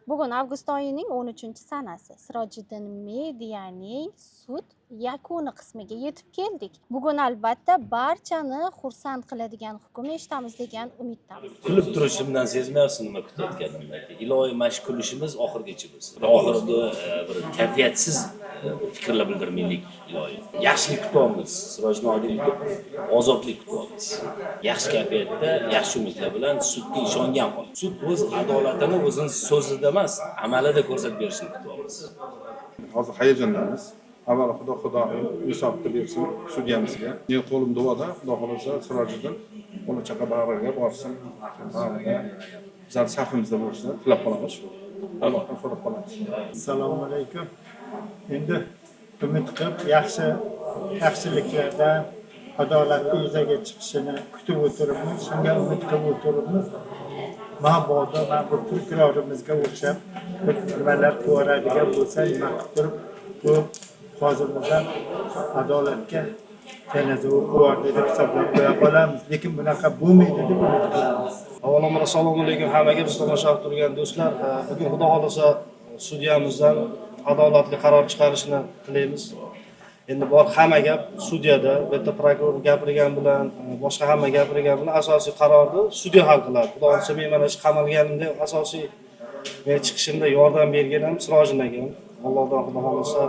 Bugun avgust oyining 13-sanasi. Sirojiddin Medianing sud yakuni qismiga yetib keldik. Bugun albatta barchani xursand qiladigan hukm eshitamiz degan umiddamiz. Kulib turishimdan sezmayapsiz nima kutayotganimni. Iloyim, mana shu kulishimiz oxirigacha bo'lsin. Oxirida bir kayfiyatsiz bir fikrlar bildirmaylik, iloyim. Yaxshilik kutyapmiz. Sirojiddin Odilov, ozodlik kutyapmiz. Yaxshi kayfiyatda, yaxshi umidlar bilan sudga ishongan holda. Sud o'z adolatini o'zini so'zida emas, amalida ko'rsatib berishini kutyapmiz. Hozir hayajondamiz. Avvalo Xudo insofni bersin sudyamizga. Men qo'lim duoda, Xudo xohlasa, Sirojiddin bola chaqa bag'riga borsin, bag'rida bizlar safimizda bo'lishini tilab qolamiz. Allohdan so'rab qolamiz. Assalomu alaykum. Endi umid qilib, yaxshi yaxshiliklardan, adolatli yuzaga chiqishini kutib o'tiribmiz, shunga umid qilib o'tiribmiz. Mabodo mana bu prokurorimizga o'xshab bir nimalar qilib yuboradigan bo'lsa, nima qilib turib, bu hozirimiz ham adolatga janoza o'qib yubordi deb hisoblab qo'ya qolamiz, lekin bunaqa bo'lmaydi deb umid qilamiz. Avvalambor, assalomu alaykum hammaga, biz tomosha qilib turgan do'stlar. Bugun, Xudo xohlasa, sudyamizdan adolatli qaror chiqarishini tilaymiz. Endi bor hamma gap sudyada. Bu yerda prokuror gapirgan bilan, boshqa hamma gapirgan bilan asosiy qarorni sudya hal qiladi. Xudo xohlasa, men mana shu qamalganimda asosiy meni chiqishimda yordam bergan ham Sirojiddin akam. Allohdan, Xudo xohlasa,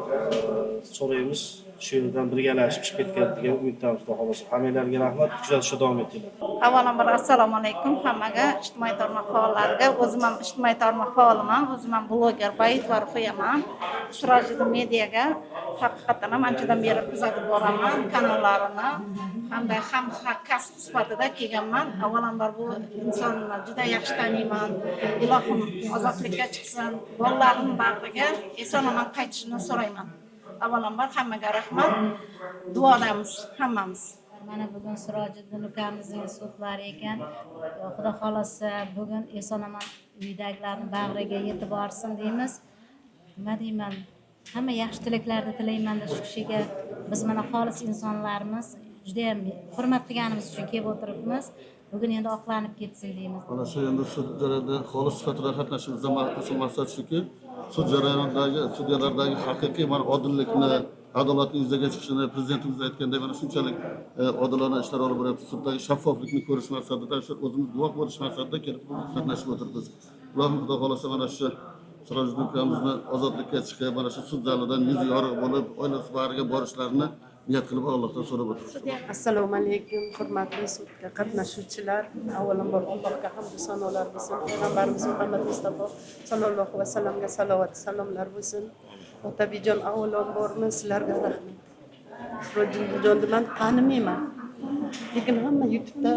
so'raymiz, shu yerdan birgalashib chiqib ketgan degan umiddamiz. Xudo xohlasa, hammanglarga rahmat, kuzatishda davom etinglar. Avvalambor, assalomu alaykum hammaga, ijtimoiy tarmoq faollariga. O'zim ham ijtimoiy tarmoq faoliman, o'zim ham bloger Bayit va Ruhiyaman. Sirojiddin Mediaga haqiqatdan ham anchadan beri kuzatib boraman kanallarini hamda ham kasb sifatida kelganman. Avvalambor, bu insonni juda yaxshi taniyman. Ilohim, ozodlikka chiqsin, bolalarim bag'riga eson omon qaytishini so'rayman. Avvalambor, hammaga rahmat, duodamiz hammamiz. Mana bugun Sirojiddin ukamizning sudlari ekan. Xudo xohlasa, bugun eson omon uydagilarni bag'riga yetib borsin deymiz. Nima deyman, hamma yaxshi tilaklarni tilayman shu kishiga. Biz mana xolis insonlarmiz, judayam hurmat qilganimiz uchun kelib o'tiribmiz. Bugun endi oqlanib ketsin deymiz. Mana shu endi sud jarayonida xolis sifatida qatnashimizdan asl maqsad shuki, sud jarayonidagi sudyalardagi haqiqiy mana odillikni, adolatni yuzaga chiqishini, prezidentimiz aytganday, mana shunchalik odilona ishlar olib boryapti, suddagi shaffoflikni ko'rish maqsadida, shu o'zimiz guvoh bo'lish maqsadida kelib qatnashib o'tiribmiz. Ilohim, Xudo xohlasa, mana shu Sirojiddin ukamizni ozodlikka chiqib, mana shu sud zalidan yuzi yorug' bo'lib, oilasi bag'riga borishlarini niyat qilib, Allohdan so'rab o'tiribmiz. Assalomu alaykum, hurmatli sudga qatnashuvchilar. Avvalambor, Allohga hamdu sanolar bo'lsin, payg'ambarimiz Muhammad Mustafa sallallohu alayhi vasallamga salovat salomlar bo'lsin. Otabijon, avvalambor sizlarga rahmat. Sirojiddinjonni man tanimayman, lekin hamma YouTubeda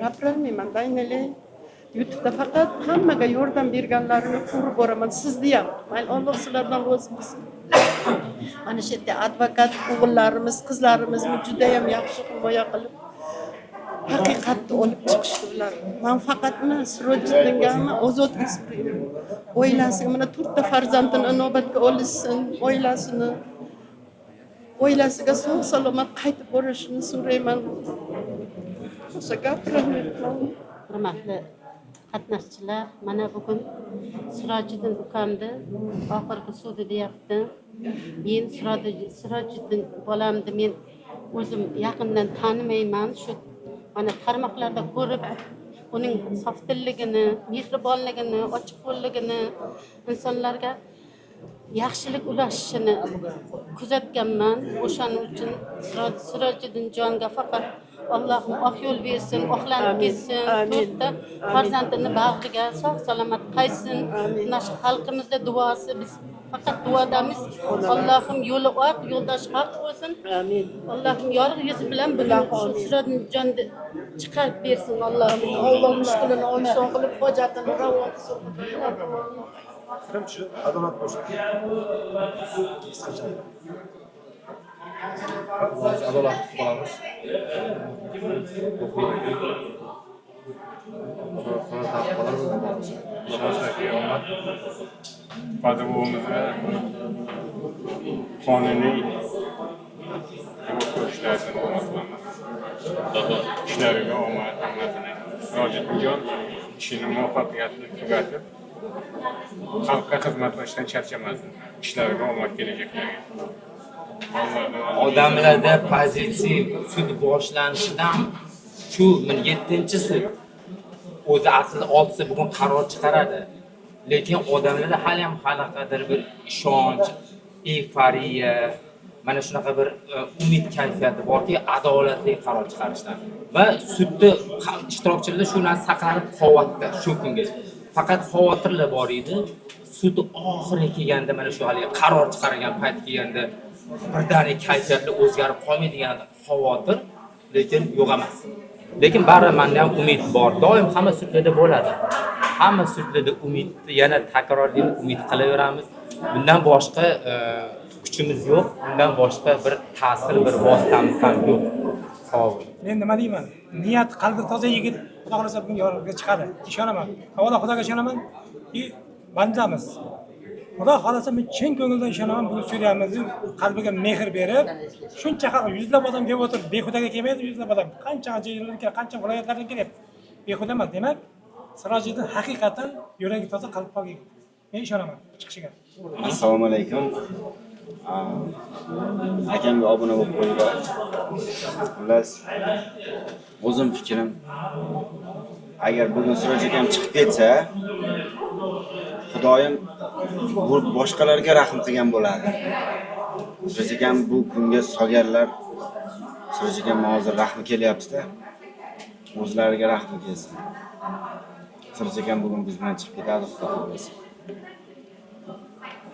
gapirolmayman baynalay. YouTubeda faqat hammaga yordam berganlarini ko'rib boraman, sizni ham. Mayli, Alloh sizlardan rozi bo'lsin. Mana shu yerda advokat o'g'illarimiz, qizlarimizni judayam yaxshi himoya qilib, haqiqatni olib chiqishdi ular. Man faqatmi Sirojiddingami ozodlik so'rayman, oilasiga, mana to'rtta farzandini inobatga olishsin, oilasini, oilasiga sog' salomat qaytib borishini so'rayman. O'sha gapirolmayapman. Hurmatli qatnashchilar, mana bugun Sirojiddin ukamni oxirgi sudi deyapti. Men Sirojiddin bolamni men o'zim yaqindan tanimayman. Shu mana tarmoqlarda ko'rib, uning sofdilligini, mehribonligini, ochiqqo'lligini, insonlarga yaxshilik ulashishini kuzatganman. O'shaning uchun Sirojiddinjonga faqat Allohim oq yo'l bersin, oqlanib Amin. ketsin, Amin. to'rtta farzandini bag'riga sog' salomat qaytsin. Amin. Mana shu xalqimizda duosi, biz faqat duodamiz. Allohim yo'li oq, yo'ldoshi haq bo'lsin. Amin. Allohim yorug' yuzi bilan bugun shu Sirojiddinjonni chiqarib bersin, Allohim. Alloh mushkulini oson qilib, hojatini ravo qilsin, Xudoyo. Fikrim shu, adolat bo'lsin. Qisqacha. Adolat kutib qolamiz. Adolat topib qolamiz, Xudo omad. Qozi buvimizni qonuniy javob ko'rishlarini duo qilaman. Ishlariga omad hammasini. Sirojiddinjon ishini muvaffaqiyatli tugatib, Xalqqa xizmat qilishdan charchamasin. Ishlariga omad kelajakdagi. Odamlarda pozitiv sud boshlanishidan shu 7-sud o'zi aslida 6 bugun qaror chiqaradi. Lekin odamlarda hali ham qanaqadir bir ishonch, eyforiya, mana shunaqa bir umid kayfiyati borki, adolatli qaror chiqarishdan. Va sudda ishtirokchilarda shu narsa saqlanib qolyapti shu kungacha. Faqat xavotirlar bor edi. Sud oxiriga kelganda mana shu haligi qaror chiqargan payt kelganda birdaniga kayfiyatlar o'zgarib qolmaydigan xavotir, lekin yo'q emas. Lekin baribir menda ham umid bor. Doim hamma sudlarda bo'ladi. Hamma sudlarda umid, yana takrorlaymiz, umid qilaveramiz. Bundan boshqa kuchimiz yo'q, bundan boshqa bir ta'sir, bir vositamiz ham yo'q. Sog' bo'ling. Men nima deyman? Niyat, qalbi toza yigit Xudo xohlasa bugun yorug'ga chiqadi. Ishonaman. Avvalo Xudoga ishonaman. Bandamiz. Xudo xohlasa men chin ko'ngildan ishonaman, bugun sudyamizni qalbiga mehr berib, shuncha xalq, yuzlab odam kelib o'tirib, behudaga kelmaydi yuzlab odam. Qancha qancha yerlardan kelib, qancha viloyatlardan kelyapti. Behuda emas, demak, Sirojiddin haqiqatan yuragi toza, qalbi pok yigit. Men ishonaman chiqishiga. Assalomu alaykum. Akamga obuna bo'lib qo'yinglar. Xullas, o'zim fikrim, agar bugun Siroj akam chiqib ketsa, Xudoyim bu boshqalarga rahm qilgan bo'ladi. Siroj akam bu kunga solganlar, Siroj akam hozir rahmi kelyapti-da. O'zlariga rahmi kelsin. Siroj akam bugun biz bilan chiqib ketadi, Xudo xohlasa.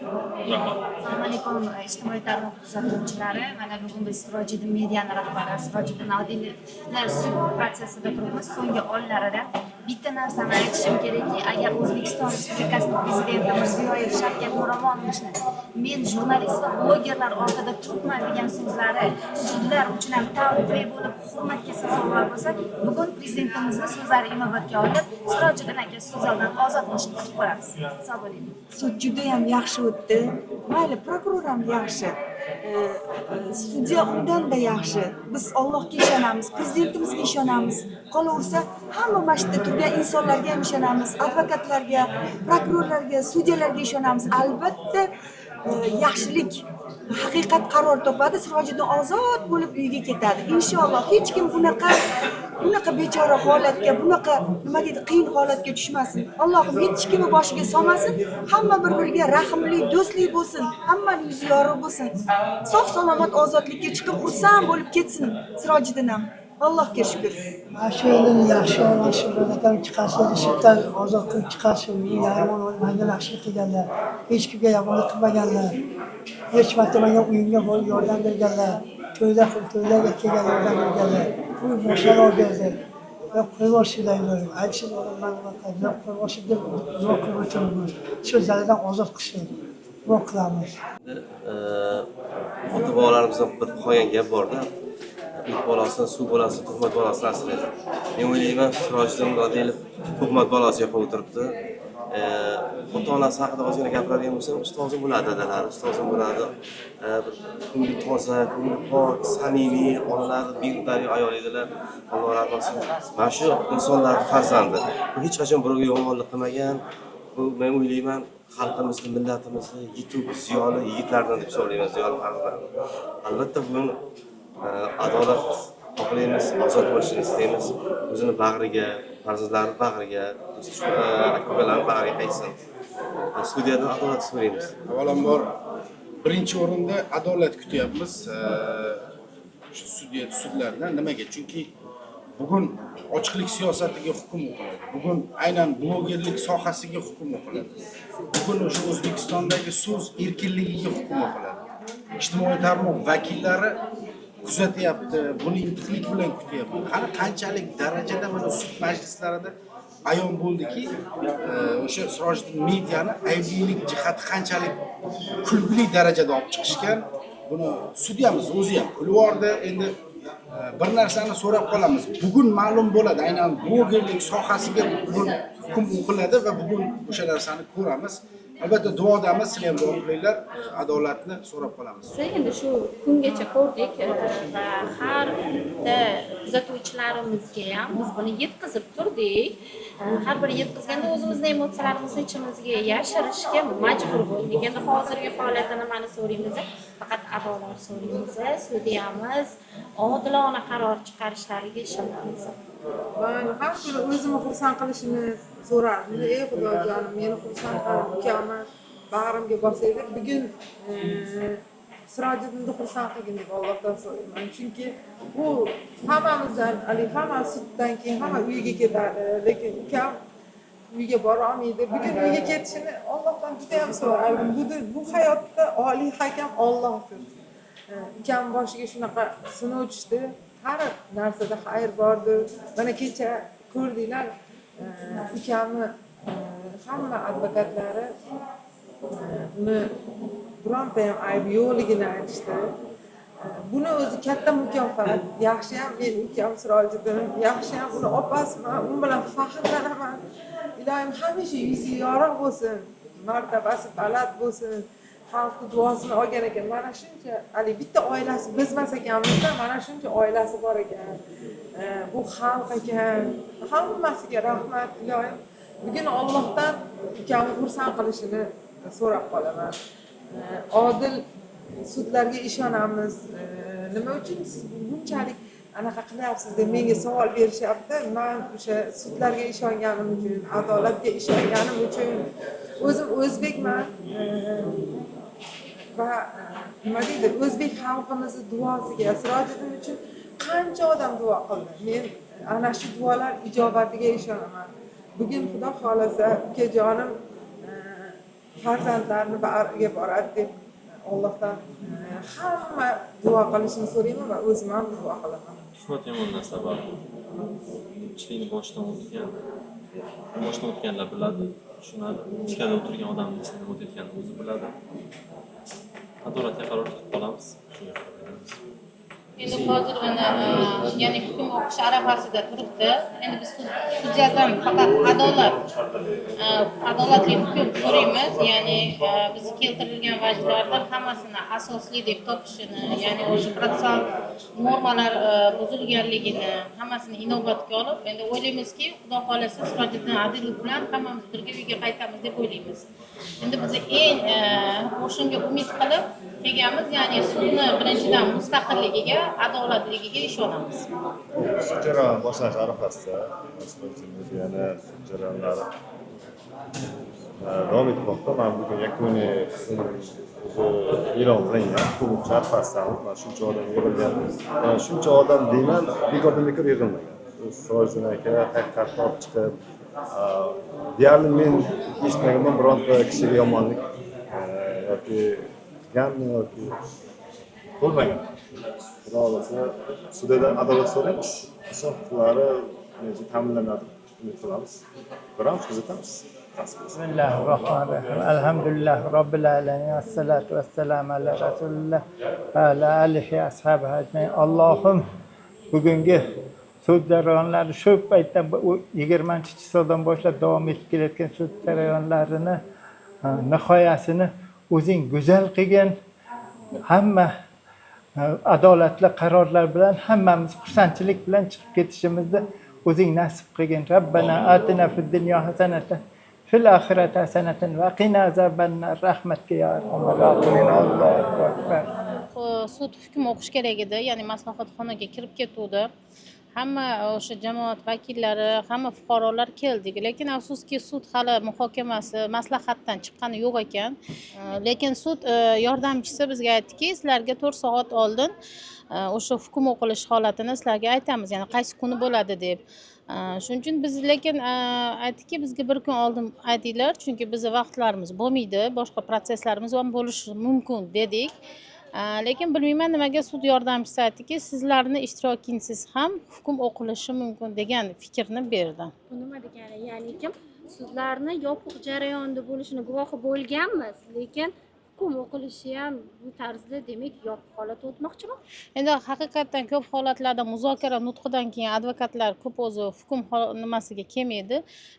Assalomu alaykum ijtimoiy tarmoq kuzatuvchilari. Mana bugun biz Sirojiddin mediani rahbari Sirojiddin Odilovni sud protsessida turibmiz, so'nggi onlarida. Bitta narsani aytishim kerakki, agar O'zbekiston Respublikasining prezidenti Mirziyoyev Shavkat Miromonovichni men jurnalist va blogerlar ortida turibman degan so'zlari sudlar uchun ham tavriqli bo'lib, hurmatga sazovor bo'lsa, bugun prezidentimizni so'zlari inobatga olinib, Sirojiddin aka sud zalidan ozod qilishni kutib qolamiz. Sog' bo'ling. Sud judayam yaxshi o'tdi. Mayli, prokuror ham yaxshi. Sudya undan-da yaxshi. Biz Allohga ishonamiz, prezidentimizga ishonamiz. Qolaversa, hamma mana shu yerda turgan insonlarga ham ishonamiz, advokatlarga, prokurorlarga, sudyalarga ishonamiz. Albatta, yaxshilik, haqiqat qaror topadi, Sirojiddin ozod bo'lib uyga ketadi. Inshaalloh hech kim bunaqa bechora holatga, bunaqa nima deydi, qiyin holatga tushmasin. Allohim hech kimni boshiga solmasin. Hamma bir-biriga rahmli, do'stlik bo'lsin, hammaning yuzi yorug' bo'lsin. Sog' salomat ozodlikka chiqib xursand bo'lib ketsin Sirojiddin ham. Allohga shukr. Shu yerdan yaxshi olsin, akam chiqarsin, suddan ozod qilib chiqarsin. Menga yaxshi qilganlar, hech kimga yomonlik qilmaganlar, hech marta menga uyimga borib yordam berganlar, to'ylar qilib to'ylarga kelgan yordam berganlar, uy boshlar olib berdi. Qo'yib yuborsinlar, aytsin, qo'yib yuborsin deb duo qilib o'tiribmiz. Shu zalidan ozod qilsin, duo qilamiz. Ota bobolarimizdan bir qolgan gap borda, it bolasini, suv bolasini, tuhmat bolasini asraydi. Men o'ylayman, Sirojiddin Odilov tuhmat bolasi yoqib o'tiribdi. Ota-onasi haqida ozgina gapiradigan bo'lsam, ustozim bo'ladi, dadalari ustozim bo'ladi. Bir ko'ngli toza, ko'ngli pok, samimiy, onalari bedaryo ayol edilar. Alloh rahmat qilsin. Mana shu insonlar farzandi. Bu hech qachon birovga yomonlik qilmagan. Bu men o'ylayman, xalqimizni, millatimizni yetuk ziyoli yigitlardan deb hisoblayman, ziyoli farzandlarni. Albatta bugun adolat xohlaymiz, ozod bo'lishini istaymiz. O'zini bag'riga, farzandlari bag'riga, aka-ukalarni bag'riga qaytsin. Sudyadan adolat so'raymiz. Avvalambor birinchi o'rinda adolat kutyapmiz. Shu sudlardan nimaga? Chunki bugun ochiqlik siyosatiga hukm o'qiladi. Bugun aynan blogerlik sohasiga hukm o'qiladi. Bugun o'sha O'zbekistondagi so'z erkinligiga hukm o'qiladi. Ijtimoiy tarmoq vakillari kuzatyapti, buni intiqlik bilan kutyapti. Qani qanchalik darajada mana sud majlislarida ayon bo'ldiki, o'sha Sirojiddin mediani ayblilik jihati qanchalik kulgili darajada olib chiqishgan. Buni sudyamiz o'zi ham kulib yubordi. Endi bir narsani so'rab qolamiz. Bugun ma'lum bo'ladi, aynan blogerlik sohasiga bugun hukm o'qiladi va bugun o'sha narsani ko'ramiz. Albatta duodamiz, sizlar ham duo qilinglar, adolatni so'rab qolamiz. Endi shu kungacha ko'rdik va har bitta kuzatuvchilarimizga ham biz buni yetkazib turdik. Har bir yetkazganda o'zimizni emotsiyalarimizni ichimizga yashirishga majbur bo'ldik. Endi hozirgi holatda nimani so'raymiz? Faqat adolat so'raymiz. Sudyamiz odilona qaror chiqarishlariga ishonamiz. Man har kuni o'zimni xursand qilishini so'rardim. Ey Xudojonim, meni xursand qil, ukamni bag'rimga bosaydi. Bugun Sirojiddinni xursand qilgin deb Allohdan so'rayman. Chunki bu hammamizdan, haligi hamma suddan keyin hamma uyiga ketadi, lekin ukam uyga bora olmaydi. Bugun uyga ketishini Allohdan juda ham so'rardim. Bu hayotda oliy hakam Allohdir. Ukam boshiga shunaqa sinov tushdi. Har narsada xayr bordir. Mana kecha ko'rdinglar, ukamni hamma advokatlari uni bironta ham aybi yo'qligini aytishdi. Buni o'zi katta mukofot. Yaxshiyam men ukam Sirojiddin, yaxshiyam uni opasiman, u bilan faxrlanaman. Iloyim hamisha yuzi yorug' bo'lsin, martabasi baland bo'lsin. Xalqni duosini olgan ekan. Mana shuncha haligi bitta oilasi bizmas ekanmizda, mana shuncha oilasi bor ekan. Bu xalq ekan. Hammasiga rahmat iloyim. Bugun Allohdan ukamni xursand qilishini so'rab qolaman. Odil sudlarga ishonamiz. Nima uchun siz bunchalik anaqa qilyapsiz deb menga savol berishyapti. Man o'sha sudlarga ishonganim uchun, adolatga ishonganim uchun, o'zim o'zbekman va nima deydi, o'zbek xalqimizni duosiga Sirojiddin uchun qancha odam duo qildi. Men ana shu duolar ijobatiga ishonaman. Bugun Xudo xohlasa ukajonim farzandlarini bag'riga boradi deb Allohdan hamma duo qilishini so'rayman va o'zim ham duo qilaman. Tuhmat yomon narsa baribir. Ko'pchilikni boshidan o'tgan, boshidan o'tganlar biladi, tushunadi. Ichkarida o'tirgan odamning ichida nima o'tayotganini o'zi biladi. Adolatli qaror kutib qolamiz, shunga qarab beramiz. Endi hozir mana ya'ni hukm o'qish arafasida turibdi. Endi biz sudyadan faqat adolatli hukm so'raymiz. Ya'ni biz keltirilgan vajlarni hammasini asosli deb topishini, ya'ni o'sha protsessual normalar buzilganligini hammasini inobatga olib, endi o'ylaymizki, Xudo xohlasa Sirojiddin Adilov bilan hammamiz birga uyga qaytamiz deb o'ylaymiz. Endi biz eng o'shanga umid qilib kelganmiz, ya'ni sudni birinchidan mustaqilligiga, adolatligiga ishonamiz. Sud jarayoni boshlanish arafasida yana sud jarayonlari davom etmoqda. Mana bugun yakuniy qism o'zi e'lon qilingan. Hukm o'qish arafasidamiz. Mana shuncha odam yig'ilgan. Mana shuncha odam deyman, bekordan bekor yig'ilmagan. Sirojiddin aka haqiqatni olib chiqib, deyarli men eshitmaganman bironta kishiga yomonlik yoki qilganmi yoki bo'lmagan. Xudo xohlasa sudda adolat so'raymiz. Inson huquqlari ta'minlanadi, umid qilamiz. Ko'ramiz, kuzatamiz. Bismillahirrohmanirrohim. Alhamdulillah robbil alamin. Assalatu vassalamu ala rasulillah va ala alihi ashabihi ajmain. Allohim bugungi sud jarayonlari shu paytdan 20-chislodan boshlab davom etib kelayotgan sud jarayonlarini nihoyasini o'zing go'zal qilgin. Hamma adolatli qarorlar bilan hammamiz xursandchilik bilan chiqib ketishimizni o'zing nasib qilgin. Rabbana atina fid dunyo hasanatan fil oxirati hasanatan va qina azabannar. Rahmatga ya arhamar rohimin. Allohu akbar. Sud hukm o'qish kerak edi, ya'ni maslahatxonaga kirib ketuvdi. Hamma o'sha jamoat vakillari, hamma fuqarolar keldik, lekin afsuski sud hali muhokamasi maslahatdan chiqqani yo'q ekan. Lekin sud yordamchisi bizga aytdiki, sizlarga 4 soat oldin o'sha hukm o'qilish holatini sizlarga aytamiz, ya'ni qaysi kuni bo'ladi deb. Shuning uchun biz lekin aytdikki, bizga bir kun oldin aytinglar, chunki bizni vaqtlarimiz bo'lmaydi, boshqa protsesslarimiz ham bo'lishi mumkin dedik. Lekin bilmayman nimaga sud yordamchisi aytdiki, sizlarni ishtirokingsiz ham hukm o'qilishi mumkin degan fikrni berdi. Bu nima degani? Ya'ni kim sudlarni yopiq jarayonda bo'lishini guvohi bo'lganmiz, lekin hukm o'qilishi ham bu tarzda, demak yopiq holatda o'tmoqchimi? Endi haqiqatdan ko'p holatlarda muzokara nutqidan keyin advokatlar ko'p o'zi hukm nimasiga kelmaydi,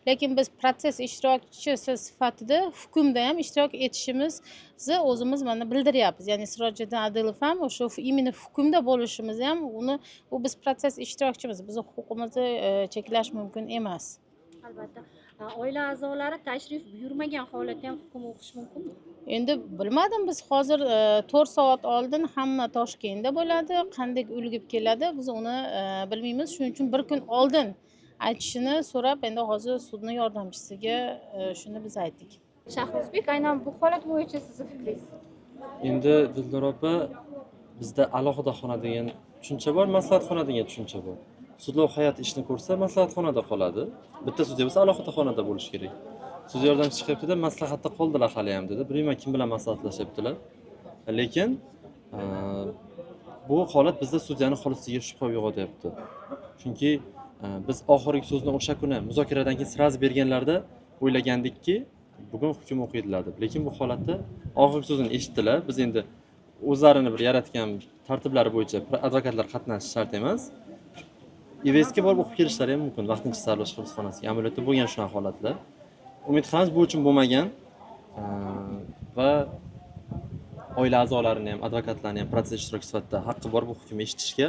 lekin biz protsess ishtirokchisi sifatida hukmda ham ishtirok etishimizni o'zimiz mana bildiryapmiz. Ya'ni Sirojiddin Adilov ham o'sha imini hukmda bo'lishimiz ham uni u biz protsess ishtirokchimiz, bizni huquqimizni cheklash mumkin emas. Albatta. Oila a'zolari tashrif buyurmagan holatda ham hukm o'qish mumkinmi? Endi bilmadim, biz hozir 4 soat oldin hamma Toshkentda bo'ladi, qanday ulgib keladi biz uni bilmaymiz. Shuning uchun bir kun oldin aytishini so'rab, endi hozir sudni yordamchisiga shuni biz aytdik. Shahruzbek, aynan bu holat bo'yicha sizni fikringiz? Endi Dildor opa, bizda alohida xona degan tushuncha bor, maslahatxona degan tushuncha bor. Sudlov hay'ati ishni ko'rsa maslahatxonada qoladi. Bitta sudya bo'lsa alohida xonada bo'lishi kerak. Sudya yordamchisi chiqyapti-da, maslahatda qoldilar hali ham dedi. Bilmayman kim bilan maslahatlashyaptilar. Lekin bu holat bizda sudyani xolisligiga shubha uyg'otyapti. Chunki biz oxirgi so'zni o'sha kuni muzokaradan keyin sразу berganlarida o'ylagandikki, bugun hukm o'qiydilar deb. Lekin bu holatda oxirgi so'zini eshitdilar. Biz endi o'zlarini bir yaratgan tartiblari bo'yicha advokatlar qatnashishi shart emas. IVSga borib o'qib kelishlari ham mumkin, vaqtincha saralash hibsxonasiga. Amaliyotda bo'lgan shunaqa holatlar. Umid qilamiz bu uchun bo'lmagan va oila a'zolarini ham, advokatlarni ham protsess ishtirokchisi sifatida haqqi bor bu hukmni eshitishga.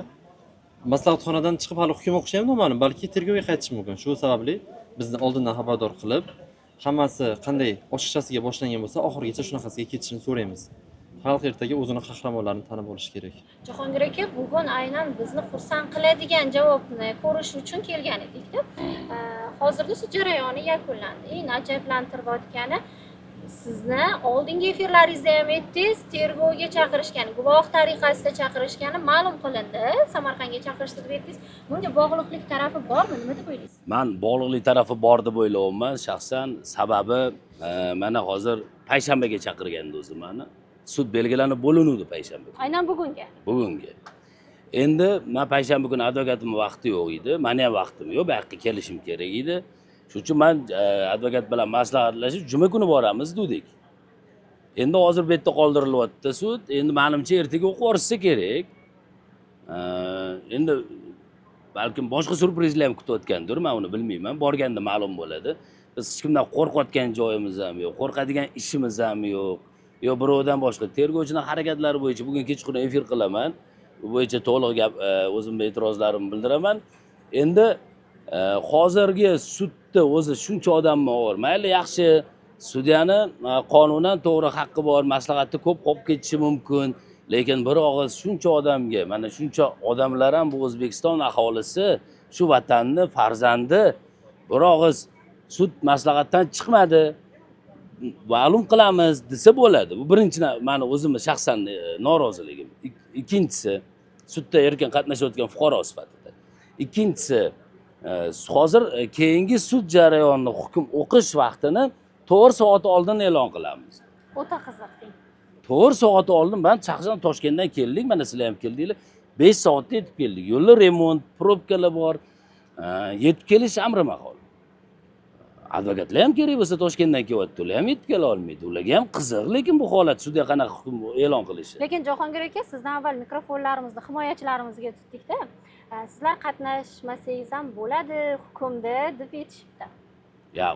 Maslahatxonadan chiqib hali hukm o'qishi ham noma'lum, balki tergovga qaytishi mumkin. Shu sababli bizni oldindan xabardor qilib, hammasi qanday ochiqchasiga boshlangan bo'lsa, oxirigacha shunaqasiga ketishini so'raymiz. Xalq ertaga o'zini qahramonlarini tanib olishi kerak. Jahongir aka, bugun aynan bizni xursand qiladigan javobni ko'rish uchun kelgan edik-da. Hozirda sud jarayoni yakunlandi. Eng ajablantirayotgani, sizni oldingi efirlaringizda ham aytdingiz, tergovga chaqirishgani, guvoh tariqasida chaqirishgani ma'lum qilindi. Samarqandga chaqirishdi deb aytdingiz. Bunga bog'liqlik tarafi bormi? Nima deb o'ylaysiz? Man bog'liqlik tarafi bor deb o'ylayapman shaxsan. Sababi mana hozir payshanbaga chaqirgandi o'zi mani. Sud belgilanib bo'linuvdi payshanba. Aynan bugunga. Bugunga. Endi men payshanba kuni advokatimning vaqti yo'q edi. Meni ham vaqtim yo'q, bu yoqqa kelishim kerak edi. Shuning uchun men advokat bilan maslahatlashib juma kuni boramiz dedik. Endi hozir bu yerda qoldirilyapti sud. Endi menimcha ertaga o'qib yuborishsa kerak. Endi balkim boshqa syurprizlar ham kutayotgandir, men uni bilmayman. Borganda ma'lum bo'ladi. Biz hech kimdan qo'rqayotgan joyimiz ham yo'q, qo'rqadigan ishimiz ham yo'q. Yo birovdan boshqa tergovchining harakatlari bo'yicha bugun kechqurun efir qilaman. Bu bo'yicha to'liq gap o'zimning e'tirozlarimni bildiraman. Endi hozirgi sudda o'zi shuncha odamni og'ir. Mayli, yaxshi, sudyani qonunan to'g'ri haqqi bor, maslahatda ko'p qolib ketishi mumkin, lekin bir og'iz shuncha odamga, mana shuncha odamlar ham bu O'zbekiston aholisi, shu vatanni farzandi, bir og'iz sud maslahatdan chiqmadi, ma'lum qilamiz desa bo'ladi. Bu birinchi meni o'zimni shaxsan noroziligim. Ikkinchisi, sudda erkin qatnashayotgan fuqaro sifatida. Ikkinchisi, hozir keyingi sud jarayonini hukm o'qish vaqtini 4 soat oldin e'lon qilamiz. O'ta qiziq. 4 soat oldin ben shaxsan Toshkentdan keldik, mana sizlar ham keldinglar. 5 soatda yetib keldik. Yo'lda remont, probkalar bor. Yetib kelish amri mahol. Advokatlar ham kerak bo'lsa Toshkentdan kelyapti, ular ham yetib kela olmaydi. Ularga ham qiziq, lekin bu holat sudya qanaqa hukm e'lon qilishi. Lekin Jahongir aka, sizdan avval mikrofonlarimizni himoyachilarimizga tutdik-da. Sizlar qatnashmasangiz ham bo'ladi hukmda deb aytishibdi. Ya,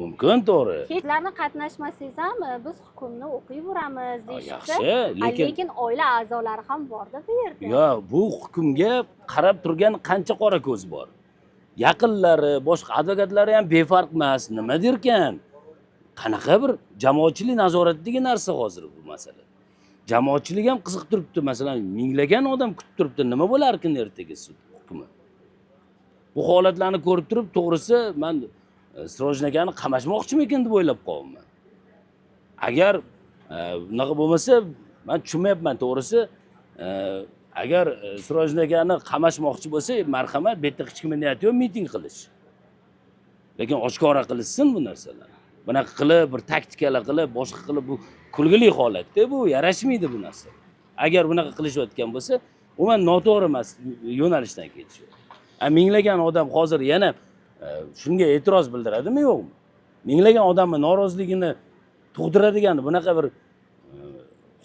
mumkin, to'g'ri. Sizlarni qatnashmasangiz ham biz hukmni o'qiyveramiz deyishibdi. Yaxshi, lekin oila a'zolari ham borda bu yerda. Yo, bu hukmga qarab turgan qancha qora ko'z bor. Yaqinlari, boshqa advokatlari ham befarq emas. Nima derkan? Qanaqa bir jamoatchilik nazoratidagi narsa hozir bu masala. Jamoatchilik ham qiziq turibdi, masalan, minglagan odam kutib turibdi, nima bo'larkin ertaga sud hukmi. Bu holatlarni ko'rib turib, to'g'risi men Sirojiddin akani qamashmoqchimikin deb o'ylab qolyapman. Agar bunaqa bo'lmasa, men tushunmayapman to'g'risi. Agar Sirojiddin akani qamashmoqchi bo'lsa, marhamat, bu yerda hech kimning niyati yo'q miting qilish. Lekin oshkora qilishsin bu narsalarni. Bunaqa qilib, bir taktikalar qilib, boshqa qilib, bu kulgili holatda, bu yarashmaydi bu narsa. Agar bunaqa qilishayotgan bo'lsa, umuman noto'g'ri emas yo'nalishdan ketishyapti. Minglagan odam hozir yana shunga e'tiroz bildiradimi yo'qmi? Minglagan odamning noroziligini tug'diradigan bunaqa bir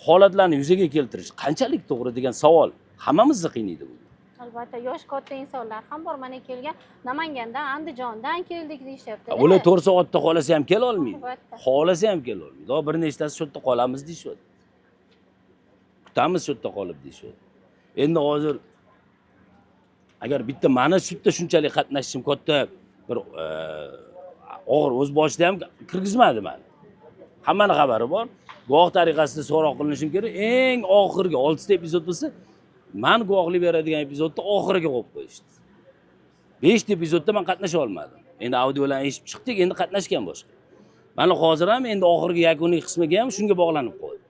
holatlarni yuzaga keltirish qanchalik to'g'ri degan savol hammamizni qiynaydi bu. Albatta, yosh katta insonlar ham bor, mana kelgan Namangandan, Andijondan keldik deyishyapti. Ular 4 soatda xolasa ham kela olmaydi. Xolasa ham kela olmaydi. O bir nechtasi shu yerda qolamiz deyishyapti. Kutamiz shu yerda qolib deyishyapti. Endi hozir agar bitta mana shu yerda shunchalik qatnashishim katta Bir og'ir o'z boshida ham kirgizmadi mani. Hammani xabari bor. Guvoh tariqasida so'roq qilinishim kerak. Eng oxirgi 6 ta epizod bo'lsa, man guvohlik beradigan epizodni oxiriga qo'yib qo'yishdi. 5 ta epizodda man qatnasha olmadim. Endi audiolarni eshitib chiqdik, endi qatnashgan boshqa. Mana hozir ham endi oxirgi yakuniy qismiga ham shunga bog'lanib qo'ydi.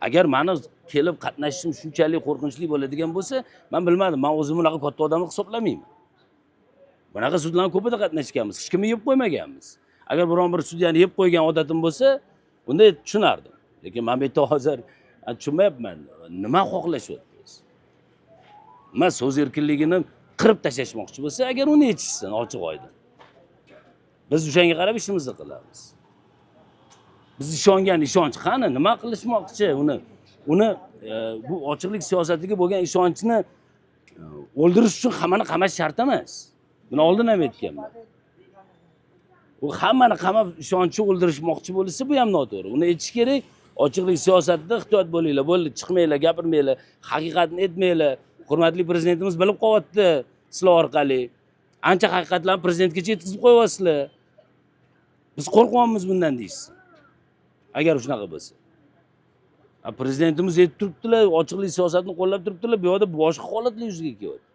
Agar mani kelib qatnashishim shunchalik qo'rqinchli bo'ladigan bo'lsa, men bilmadim, men o'zimni bunaqa katta odam hisoblamayman. Bunaqa sudlarning ko'pida qatnashganmiz, hech kimni yeb qo'ymaganmiz. Agar biron bir sudyani yeb qo'ygan odatim bo'lsa, unda tushunardim. Lekin men bu yerda hozir tushunmayapman, nima xohlashyapti? Nima so'z erkinligini qirib tashlashmoqchi bo'lsa, agar uni yechishsin ochiq oydin. Biz o'shanga qarab ishimizni qilamiz. Biz ishongan ishonch qani, nima qilishmoqchi uni bu ochiqlik siyosatiga bo'lgan ishonchni o'ldirish uchun hammani qamash shart emas. Buni oldin ham aytganman. U hammani qamab ishonchni o'ldirishmoqchi bo'lsa, bu ham noto'g'ri. Uni aytish kerak, ochiqlik siyosatida ehtiyot bo'linglar, bo'ldi, chiqmanglar, gapirmanglar, haqiqatni aytmanglar. Hurmatli prezidentimiz bilib qo'yapti sizlar orqali. Ancha haqiqatlarni prezidentgacha yetkazib qo'yapsizlar. Biz qo'rqyapmiz bundan deysiz. Agar shunaqa bo'lsa. Prezidentimiz aytib turibdilar, ochiqlik siyosatini qo'llab turibdilar, bu yoqda boshqa holatlar yuzaga kelyapti.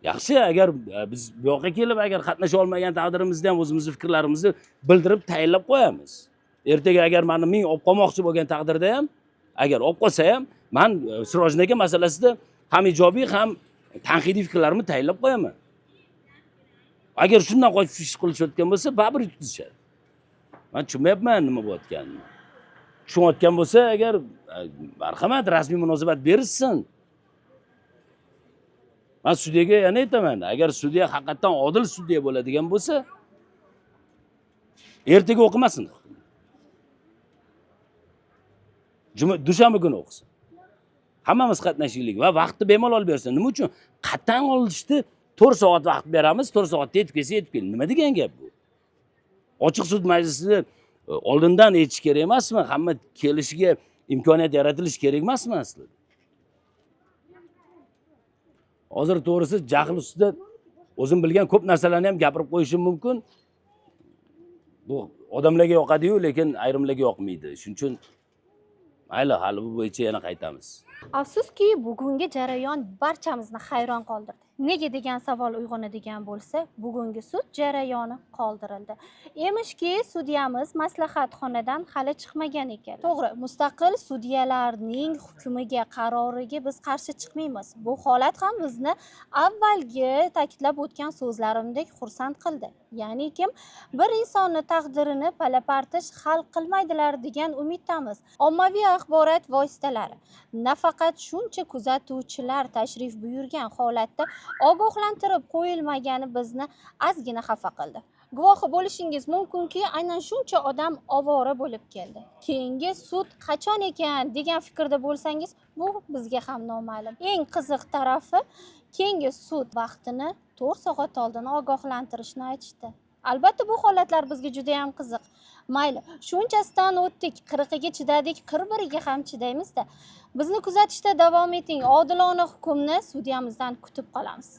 Yaxshi, agar biz bu yoqqa kelib, agar qatnasha olmagan taqdirimizda ham o'zimizni fikrlarimizni bildirib tayinlab qo'yamiz. Ertaga agar meni ming olib qolmoqchi bo'lgan taqdirda ham, agar olib qolsa ham, men Sirojiddin aka masalasida ham ijobiy, ham tanqidiy fikrlarimni tayinlab qo'yaman. Agar shundan qochib ish qilishayotgan bo'lsa, baribir yutqizishadi. Men tushunmayapman nima bo'layotganini. Tushunayotgan bo'lsa, agar marhamat rasmiy munosabat berishsin. Men sudyaga yana aytaman, agar sudya haqiqatan odil sudya bo'ladigan bo'lsa, ertaga o'qimasin. Dushanba kuni o'qisin. Hammamiz qatnashaylik va vaqtni bemalol bersin. Nima uchun? Qattan olishdi, 4 soat vaqt beramiz, 4 soatda yetib kelsa yetib kel. Nima degan gap bu? Ochiq sud majlisida oldindan aytish kerak emasmi? Hamma kelishiga imkoniyat yaratilishi kerak emasmi aslida? Hozir to'g'risi jahl ustida o'zim bilgan ko'p narsalarni ham gapirib qo'yishim mumkin. Bu odamlarga yoqadi-yu, lekin ayrimlarga yoqmaydi. Shuning uchun mayli, hali bu bo'yicha yana qaytamiz. Afsuski, bugungi jarayon barchamizni hayron qoldirdi. Nega degan savol uyg'onadigan bo'lsa, bugungi sud jarayoni qoldirildi. Emishki, sudyamiz maslahatxonadan hali chiqmagan ekan. To'g'ri, mustaqil sudyalarning hukmiga, qaroriga biz qarshi chiqmaymiz. Bu holat ham bizni avvalgi ta'kidlab o'tgan so'zlarimdek xursand qildi. Ya'ni kim bir insonni taqdirini palapartish hal qilmaydilar degan umiddamiz. Ommaviy axborot vositalari nafaqat shuncha kuzatuvchilar tashrif buyurgan holatda ogohlantirib qo'yilmagani bizni ozgina xafa qildi. Guvohi bo'lishingiz mumkinki, aynan shuncha odam ovora bo'lib keldi. Keyingi sud qachon ekan degan fikrda bo'lsangiz, bu bizga ham noma'lum. Eng qiziq tarafi, keyingi sud vaqtini 4 soat oldin ogohlantirishni aytishdi. Albatta bu holatlar bizga juda ham qiziq. Mayli, shunchasidan o'tdik, 40iga chidadik, 41iga ham chidaymizda. Bizni kuzatishda davom eting. Odilona hukmni sudyamizdan kutib qolamiz.